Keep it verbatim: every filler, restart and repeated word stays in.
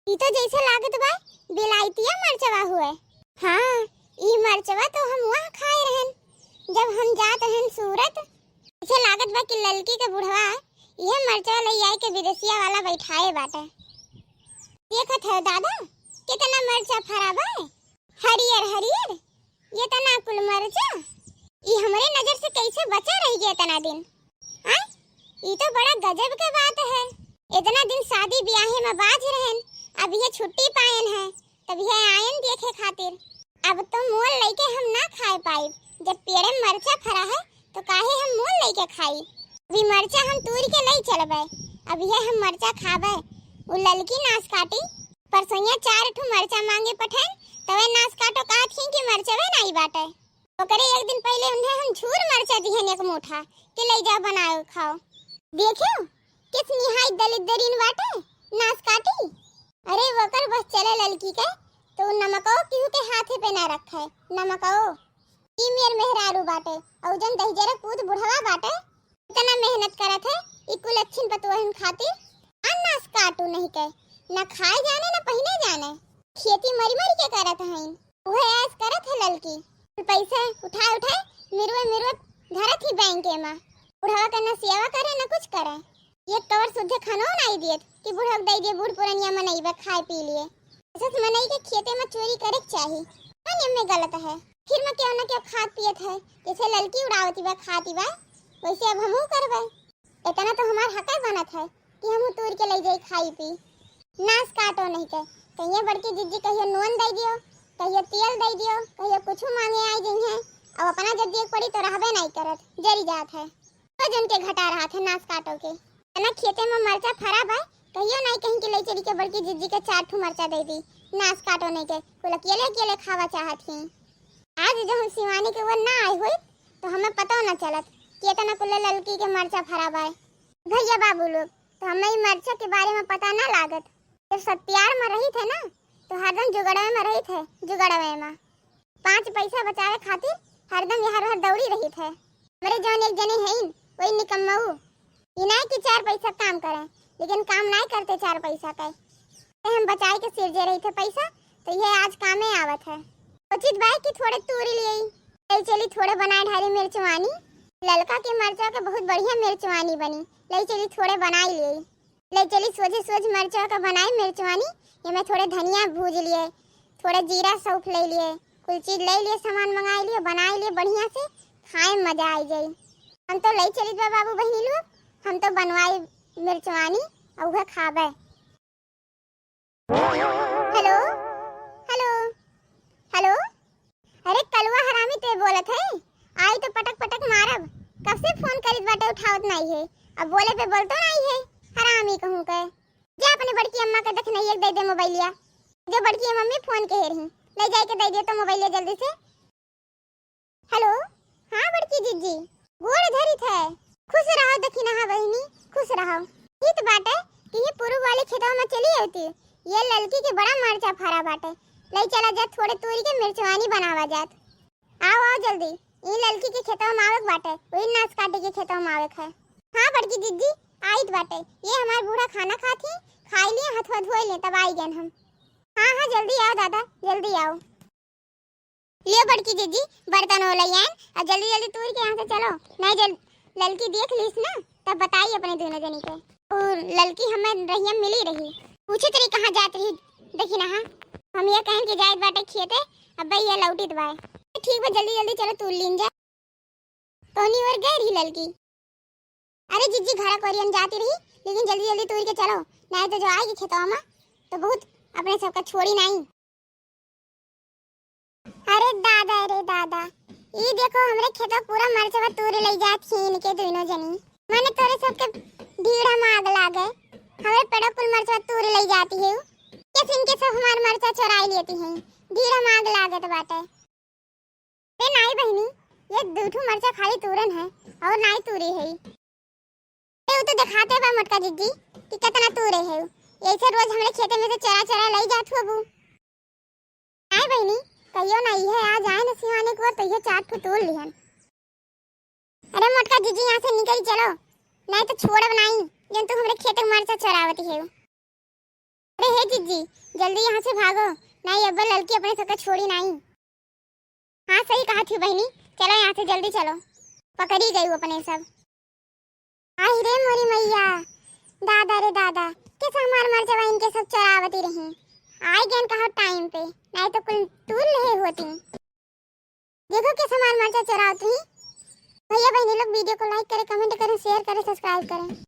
ई तो जैसे लागत बा बिलायतिया मरचवा हुए। हाँ, ई मरचवा तो हम वहाँ खाए रहन, जब हम जात रहन सूरत। जैसे लागत बा कि ललकी के बुढ़वा इहे मरचवा लइ आए के विदेशिया वाला बैठाए बाटे। देखत है दादा, कितना मरचा फरा बा, हरियर हरियर, ये तना कुल मरचा, ई हमरे नजर से कैसे बचा रह गया इतना दिन? आय, ई तो बड़ा गजब के बात है। इतना दिन शादी ब्याहे में बाझ रहन, अब ये छुट्टी पायन है, तब ये आयन देखे खातिर। अब तो मोल लइके हम ना खाए पाइब, जब पेड़े मरचा फरा है तो काहे हम मोल लइके खाई? अभी मरचा हम तूर के लई चलबे, अब ये हम मरचा खाबे। उ ललकी नास काटी, परसोइया चार ठो मरचा मांगे पठैन, तवे नास काटो कहत ही कि मरचवे नाई बाटे। ओकरे एक दिन पहिले उन्हें हम झूर मरचा दिहन एक मुठा कि लई जाओ बनाओ खाओ। देखियो किस निहायत दलिद्दरीन बाटे, नास काटी। अरे वकर बस चले ललकी के, तो नमको केहू के हाथे पे ना रखे, नमको। ई मेर मेहरारू बाटे, अउ जन दहिजरा पूत बुढ़वा बाटे, इतना मेहनत करत है, ई कुल अच्छिन पतोहन खातिर। आ नास काटू नहीं के, न खाए जाने, न पहिने जाने, खेती मरी मरी के करत हईन। उहे ऐस करत है ललकी, पैसे उठाए उठाए मिरुए मिरुए धरत ही बैंक में। बुढ़वा के न सेवा करे, न कुछ करे। ये कवर सुद्धे खानो नाई दियत कि बुढ़वा के दे दिए, बूढ़ पुरनिया मनई बा, खाए पी लिए। ऐसे मनई के खेते में चोरी करे के चाही, कौन एमे गलत है? फिर में केहू न केहू खात पियत है, जैसे ललकी उड़ावती बा, खाती बा, वैसे अब हमहू करबे। इतना तो हमार हक बनत है कि हमहू तूर के ले जाई खाई पी। नास काटो नहीं के, कहियो बड़की जिज्जी कहियो नून दे दियो, कहियो तेल दे दियो, कहियो कुछ मांगे आई गई है। अब अपना जब देख पड़ी तो रहबे नहीं करत, जरी जात है। रोज उनके घटा रहा था नास काटो के। इतना खेते में मरचा फरा बा, कहियो नहीं कहीं कि ले चली के बड़की जिज्जी के चार ठो मरचा दे दी। नास काटो नहीं के, कुल अकेले अकेले खावा चाहत ही। आज जो हम सिवानी के ओर ना आए हुई तो हमें पता ना चलत कि इतना कुल ललकी के मरचा फरा बा। भैया बाबू लोग, तो हमें ई मरचा के बारे में पता ना लागत। जब सत्यार में रही थे ना, तो हरदम जुगड़वे में रही थे, जुगड़वे में। पाँच पैसा बचावे खातिर हरदम यहाँ वहाँ दौड़ी रही थे। हमरे जौन एक जने हईन, वही निकम्मऊ। ई नाई कि चार पैसा काम करें, लेकिन काम नाई करते चार पैसा के। ते हम बचाए के सिरजे रही थे पैसा, तो ये आज कामे आवत है। सोचित बाय कि थोड़े तूरी लिए, ले चली थोड़े बनाए ढारी मिर्चवानी। ललका के मरचा के बहुत बढ़िया मिर्चवानी बनी, ले चली थोड़े बनाए लिए। ले चली सोझे सोझ मरचा का बनाई मिर्चवानी। ये में थोड़े धनिया भूज लिए, थोड़े जीरा सौंफ ले लिए, कुल चीज ले लिए, सामान मंगाई लिए, बनाई लिए बढ़िया से, खाए में मजा आई जाई। हम तो ले चलित बा बाबू बहिनी लोग, हम तो बनवाई मिर्चवानी और उहे खाबे। हेलो, हेलो, हेलो। अरे कलुआ हरामी ते बोलत है, आई तो पटक पटक मारब। कब से फोन करित बाटे उठावत नाई है, अब बोले पे बोलतो नाई है, हरामी कहूँ के। जा अपने बड़की अम्मा के देखनैया के दे दे मोबाइलिया। जो बड़की मम्मी फोन के हेरही, ले जाए के दे दे तो मोबाइलिया जल्दी से। हेलो, हाँ बड़की जिज्जी, गोड़ धरित है। खुश रहो दखिनहा बहिनी, खुश रहो। ई तो बाटे कि ये पूर्व वाले खेतवा में चली आवती, ये ललकी के बड़ा मरचा फरा बाटे, ले चला जा थोड़े तूरी के मिर्चवानी बनावा जात। आओ, आओ जल्दी, ई ललकी के खेतवा में आवे के बाटे, वही नास काटी के खेतवा में आवे के है। हाँ बड़की जिज्जी, आइत बाटे, ये हमार बूढ़ा खाना खात ही, खाई लिए, हथवा धोए लिए, तब आई गए हम। हाँ, हाँ, जल्दी आओ दादा, जल्दी आओ। लियो बड़की जिज्जी, बर्तन हो लई आएन, और जल्दी जल्दी तूर के यहाँ से चलो, नहीं जल-, ललकी देख लीस ना, तब बताई अपने दोनों जनी के। और ललकी हमें रहिया मिली रही, पूछे तेरी कहाँ जात रही, देखी ना, हाँ, हम ये कहन के जाइत बाटे खेते, अब भैया लौटित बाय। ठीक बा, जल्दी जल्दी चलो तूर लीन जा। कौनी ओर गए रही ललकी? अरे जिज्जी, घरा कोरियन जाती रही, लेकिन जल्दी जल्दी तूर के चलो, नहीं तो जो आएगी खेतवा में तो बहुत अपने सबका छोड़ी नहीं। अरे दादा, अरे दादा, ई देखो हमरे खेतवा पूरा मरचवा तूर ले जात ही इनके दोनों जनी। माने तोरे सबके ढीढ़ा में आग लागे, हमरे पेड़ो कुल मरचवा तूर ले जाती है। कैसे इनके सब हमार मरचा चुराई लेती हैं, ढीढ़ा में आग लागत बाटे। अरे नाई बहिनी, ये दू ठो मरचा खाली तूरन है और नाई तूरे है। अरे वो तो दिखाते बा मोटका जिज्जी कि कितना तूरे है। ऐसे रोज हमरे खेते में से चरा चरा लई जात होबू। नाई बहिनी, कहियो ना इहे आ जाए न सिवाने को तो ये चार ठो तूर लिहन। अरे मोटका जिज्जी, यहाँ से निकल चलो, नहीं तो छोड़ब नाई, जन तू हमरे खेते में मरचा चरावती है। अरे हे जिज्जी, जल्दी यहाँ से भागो, नाहीं अब्बा ललकी अपने सबका छोड़ी नाहीं। हाँ, सही कहत ही बहिनी, चलो यहाँ से जल्दी चलो, पकड़ी गई अपने सब। आई रे मोरी मैया, दादा रे दादा, कैसे हमार मर्चा बहिन के सब चोरावती रही। आई गयन कहा टाइम पे, नाहीं तो कुल तूल लेहे होती। देखो कैसे हमार मर्चा चोरावती। भैया बहिनी लोग वीडियो को like करें, कमेंट करें, शेयर करें, सब्सक्राइब करें।